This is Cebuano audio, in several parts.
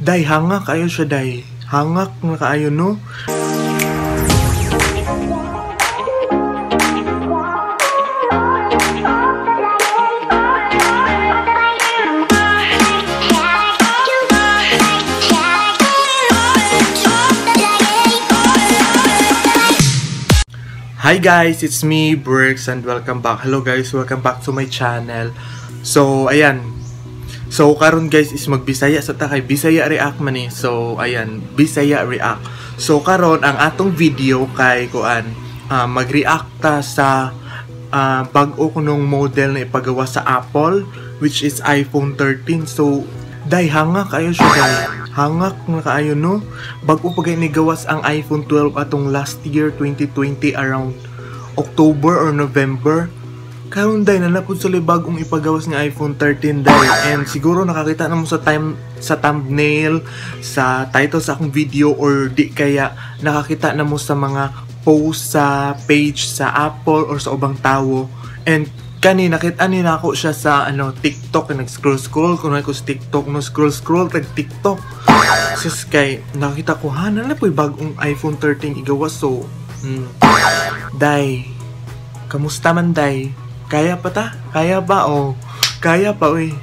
Day, hangak ayo siya, day. Hangak na kaayo, no? Hi guys, it's me, Bricks, and welcome back. Hello guys, welcome back to my channel. So, ayan. So, karon guys is magbisaya sa ta kay Bisaya React man eh. So, ayan, Bisaya React. So, karon ang atong video kay kuan, mag-react ta sa bag-o kunong model na ipagawa sa Apple, which is iPhone 13. So, day hangak ayo siya, day. Hangak na kaayo, no? Bag-o pa gani gawas ang iPhone 12 atong last year 2020 around October or November. Karon day na napud sila bagong ipagawas nga iPhone 13 day. And siguro nakakita na mo sa time sa thumbnail, sa title sa akong video, or di kaya nakakita na mo sa mga post sa page sa Apple or sa ubang tawo. And kani nakita ni nako siya sa ano TikTok, nag-scroll-scroll kuno ko sa TikTok, no, scroll-scroll tag TikTok. Sus kay nakita ko ha na po'y bagong iPhone 13 igawas. So day, kamusta man day? Kaya pa ta? Kaya ba o? Kaya pa oy.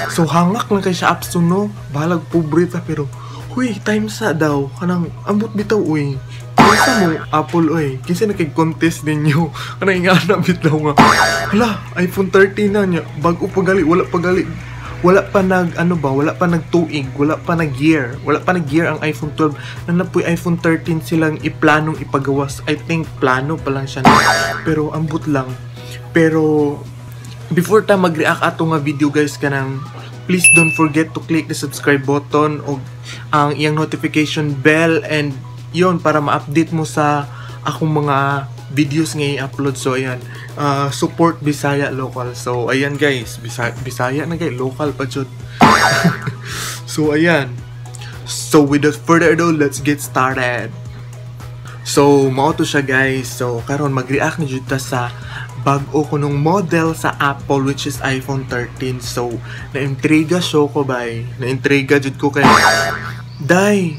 So hangak lang kay siya apso, no. Bahalag pobre ta pero huy time sa daw kanang ambot bitaw oy. Kinsa mo Apple oy, kinsa na kay contest ninyo? Kanang ingana bitaw nga. Hala, iPhone 13 na niya, bag-o pa gali, wala pa gali. Wala pa nag ano ba, wala pa nagtuig, wala pa nag year, wala pa nag year ang iPhone 12. Na napoy iPhone 13 silang iplanong ipagawas. I think plano pa lang siya na. Pero ambot lang. Pero before ta mag-react ato nga video guys, kanang please don't forget to click the subscribe button o ang iyang notification bell, and yon para ma-update mo sa akong mga videos nga i-upload. So ayan, support Bisaya local. So ayan guys, Bisaya na guys, local pa jud. So ayan. So without further ado, let's get started. So mao to siya guys. So karon mag-react ni jud ta sa bag-o kunong model sa Apple, which is iPhone 13. So naintriga siya ko bay. Naintriga jud ko kay day.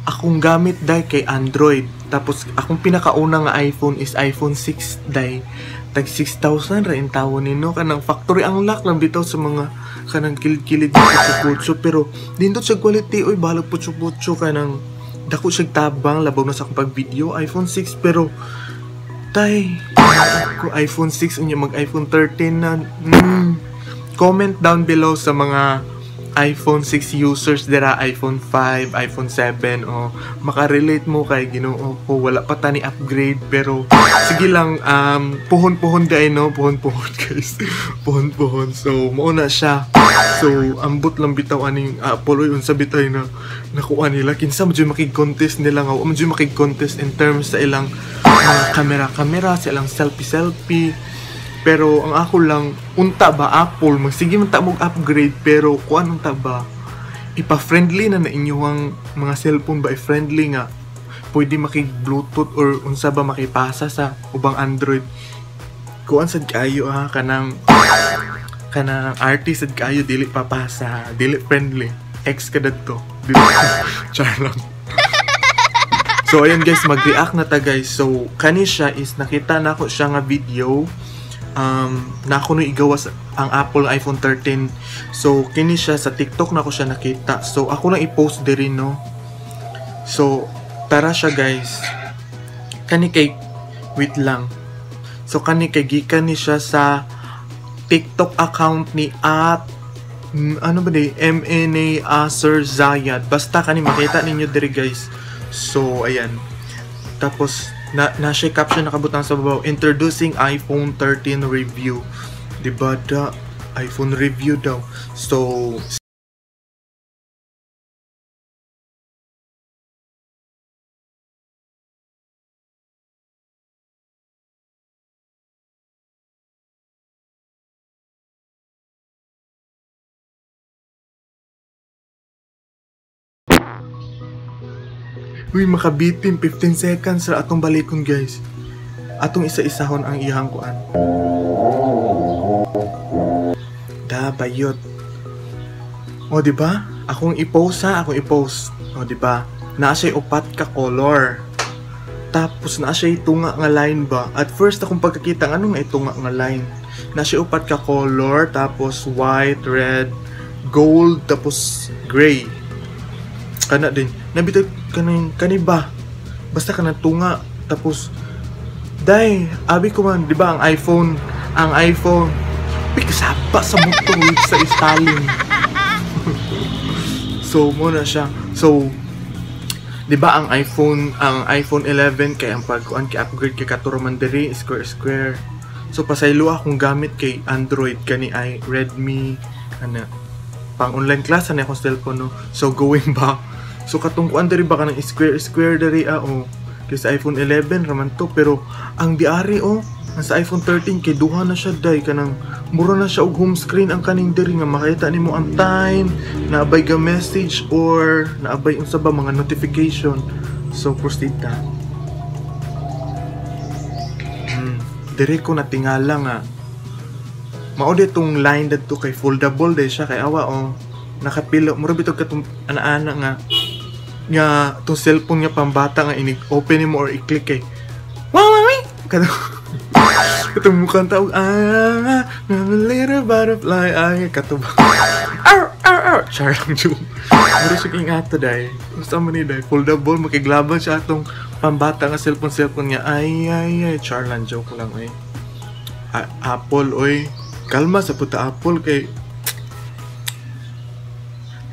Akong gamit day kay Android. Tapos akong pinakauna nga iPhone is iPhone 6 day. Tag 6,000 ra in tawon nino, kanang factory ang lock lang bitaw sa mga kanang kilid-kilid nga putso-putso, pero dindot sa quality oy, bahalag putso-putso, kanang dako siya tabang labaw na sa akong pag-video iPhone 6. Pero tay ko iPhone 6 unya mag iPhone 13 na. Comment down below sa mga iPhone 6 users dira, iPhone 5, iPhone 7, o makarelate mo kay Ginoo ko, wala pa ta ni upgrade, pero sige lang, puhon-puhon day, no, puhon-puhon guys. Puhon-puhon. So mao na siya. So ambot lang bitaw aning Apple oy, unsa bitay na nakuha nila, kinsa man jud makig-contest nila nga, wa man jud makig-contest in terms sa ilang mga kamera-kamera, sa ilang selfie-selfie. Pero ang ako lang, unta ba Apple, magsige man ta mog upgrade, pero kuan unta ba, ipa-friendly na na inyong mga cellphone ba, i-friendly nga pwede makig-Bluetooth or unsa ba makipasa sa ubang Android. Kuan sad kaayo ha, kanang artist sad kaayo dili papasa, dili friendly. Ex ka dadto. Dili. Char lang. So ayan guys, mag-react na ta guys. So kani siya is nakita na ako siya nga video. Na ako nung igawas ang Apple iPhone 13. So kini siya sa TikTok na ako siya nakita. So ako lang i-post diri, no. So tara siya guys. Kani kay wait lang. So kani kay gikan ni siya sa TikTok account ni at ano ba di MNA Sir Zayad. Basta kani makita ninyo diri guys. So ayan. Tapos na siya caption nakabutang sa babaw, introducing iPhone 13 review. Diba da iPhone review daw. So uy, makabitin 15 seconds ra atong balikon guys. Atong isa-isahon ang iyang kuan. Da bayot. O di ba? Akong i-post ha, akong i-post. O, di ba? Naa siya upat ka color. Tapos naa siya tunga nga line ba? At first akong pagkakita, ano nga itunga nga line? Naa siya upat ka color, tapos white, red, gold, tapos gray. Kana din. Nabitag kaning kani ba? Basta kanang tunga, tapos day, abi ko man, di ba ang iPhone, pikasaba sa motor sa Stalin. So, mao na siya. So, di ba ang iPhone 11 kay ang pagkuan kay upgrade kay kato man diri, square square. So pasaylo akong gamit kay Android kani ay Redmi ana pang online class ani akong cellphone, no. So going back. So katong kuan diri ba, kanang square square diri ah, oh. Kay sa iPhone 11 raman to, pero ang diari oh, ang sa iPhone 13 kay duha na siya day, kanang mura na siya og home screen ang kaning diri nga makita nimo ang time, naabay ga message or naabay unsa ba mga notification. So proceed ta. Diri ko natingala nga mao di tong line dadto kay foldable day siya kay awa oh, nakapilo, mura bitog katong ana-ana nga nga tong cellphone nga pambata nga inig open nimo or i-click kay wow wow wow katong mukhang tao ah, I'm a little butterfly, ay kato ba, ar ar ar, char lang, joke. Mura siya king ato day, basta man ni day foldable, makiglaban siya atong pambata nga cellphone cellphone nga ay ay ay, char lang, joke lang ay. Apple oy, kalma sa puta Apple kay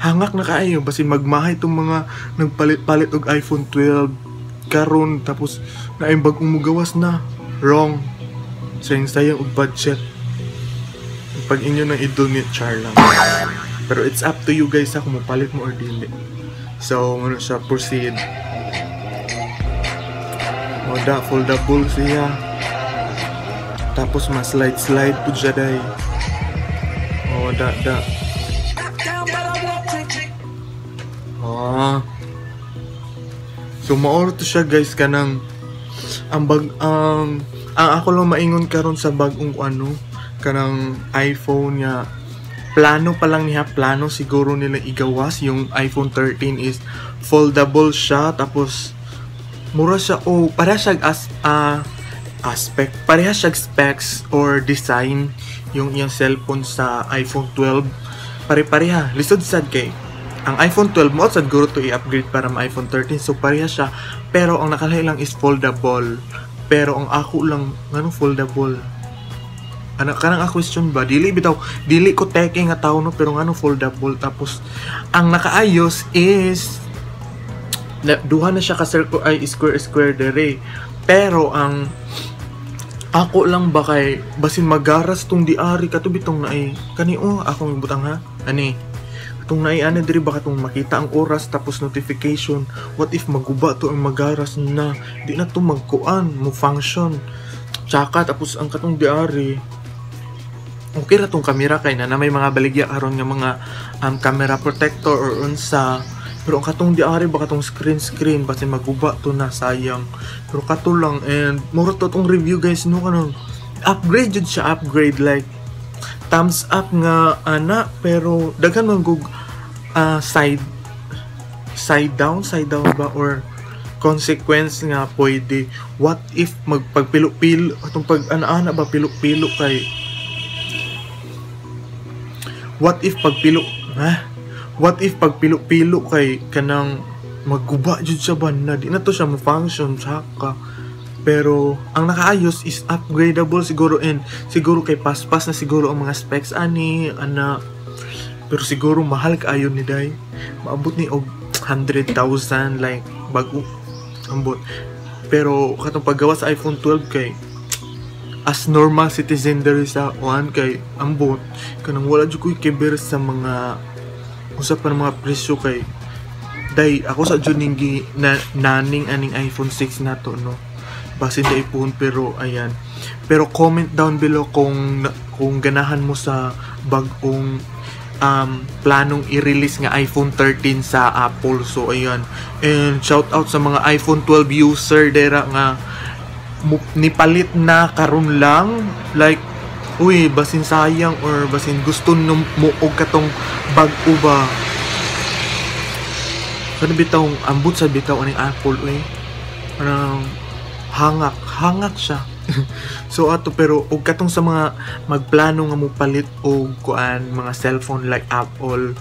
hangak na kaayo, basin magmahay tong mga nagpalit-palit og iPhone 12 karon, tapos naay bag-ong mugawas na wrong, sayang sayang og budget pag inyo nang i-donate, char lang. Pero it's up to you guys ha, kung mopalit mo or dili. So ano siya, proceed moda, foldable siya, tapos mas slide slide pud siya day. Oh, da da. Ah. So mao to siya guys, kanang ang bag ang ako lang maingon karon sa bag-ong ano kanang iPhone nga plano pa lang niya, plano siguro nila igawas yung iPhone 13 is foldable siya, tapos mura siya o para siya as aspect, pareha siya specs or design yung iyang cellphone sa iPhone 12, pare-pareha. Lisod sad kay ang iPhone 12 mo sad guro to i-upgrade para ma iPhone 13, so pareha siya, pero ang nakalahi lang is foldable. Pero ang ako lang, nganong foldable? Ano kanang a question ba, dili bitaw, dili ko teke nga tao no, pero nganong foldable? Tapos ang nakaayos is na, duha na siya ka circle ay square square dere. Pero ang ako lang ba kay basin magaras tong diari kato bitong naay kani oh, akong butang ha ani katong naay ana diri ba, katong makita ang oras tapos notification. What if maguba to ang magaras na, di na to magkuan mo function tsaka. Tapos ang katong diari, okay ra tong kamera kay na, na may mga baligya karon nga mga camera protector or unsa, pero ang katong diari ba, katong screen screen, basin maguba to na, sayang. Pero kato lang, and mura to tong review guys no, kanang upgrade jud siya, upgrade, like thumbs up nga ana, pero daghan man gug side side down side down ba or consequence nga pwede. What if magpagpilo-pilo atong pag ana-ana ba, pilo-pilo kay what if pagpilo ha, what if pagpilo-pilo kay kanang magguba jud siya ba na di na to siya mo-function saka. Pero ang nakaayos is upgradable siguro, and siguro kay paspas na siguro ang mga specs ani ana. Pero siguro mahal kaayo ni day, maabot ni og 100,000 like bago ambot. Pero katong paggawa sa iPhone 12 kay as normal citizen diri sa kuan kay ambot, kanang wala jud ko'y kiber sa mga usa pa ng mga presyo kay day ako sa jud ning gi na naning aning iPhone 6 na to no, basin da ipuhon. Pero ayan, pero comment down below kung ganahan mo sa bag-ong planong i-release nga iPhone 13 sa Apple. So ayan, and shout out sa mga iPhone 12 user dera nga nipalit na karon lang, like uy, basin sayang or basin gusto num mo og katong bag-o ba. Kano bitaw, ambot sa bitaw aning Apple uy. Anang hangak, hangak siya. So ato, pero og katong sa mga magplano nga mopalit og kuan, mga cellphone like Apple,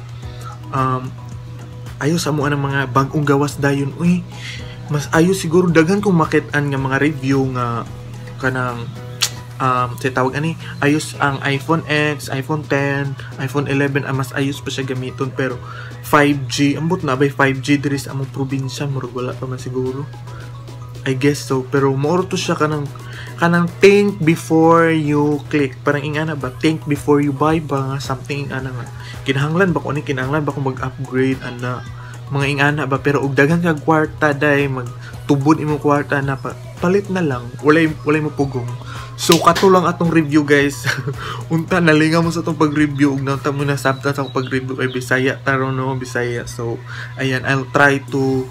ayo sa mo ang mga bag-ong gawas dayon uy. Mas ayo siguro, daghan kong makit-an nga mga review nga kanang sa tawag ani, ayos ang iPhone X, iPhone 10, iPhone 11, ang mas ayos pa siya gamiton, pero 5G, ambot na bay 5G diri sa among probinsya? Murag wala pa man siguro. I guess so, pero mao to siya, kanang think before you click. Parang ingana ba? Think before you buy ba nga something ingana nga. Kinahanglan ba ko ni, kinahanglan ba ko mag-upgrade ana, mga ingana ba? Pero og daghan kag kwarta day, magtubod imong kwarta na pa, palit na lang, walay mo pugong. So kato lang atong review, guys. Unta nalingaw mo sa atong pag-review ug naunta mo na sabtan sa akong pag-review kay Bisaya taron, no? Bisaya. So ayan, I'll try to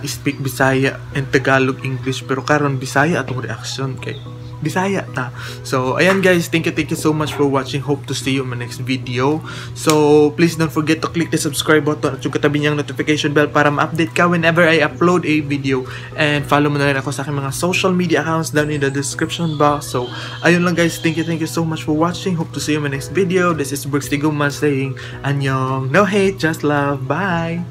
speak Bisaya and Tagalog, English, pero karon Bisaya atong reaction kay Bisaya ta. So, ayan guys, thank you so much for watching. Hope to see you in my next video. So, please don't forget to click the subscribe button at yung katabi niyang notification bell para ma-update ka whenever I upload a video. And follow mo na rin ako sa aking mga social media accounts down in the description box. So, ayun lang guys, thank you so much for watching. Hope to see you in my next video. This is Brooks Tiguma saying, "Annyeong, no hate, just love." Bye!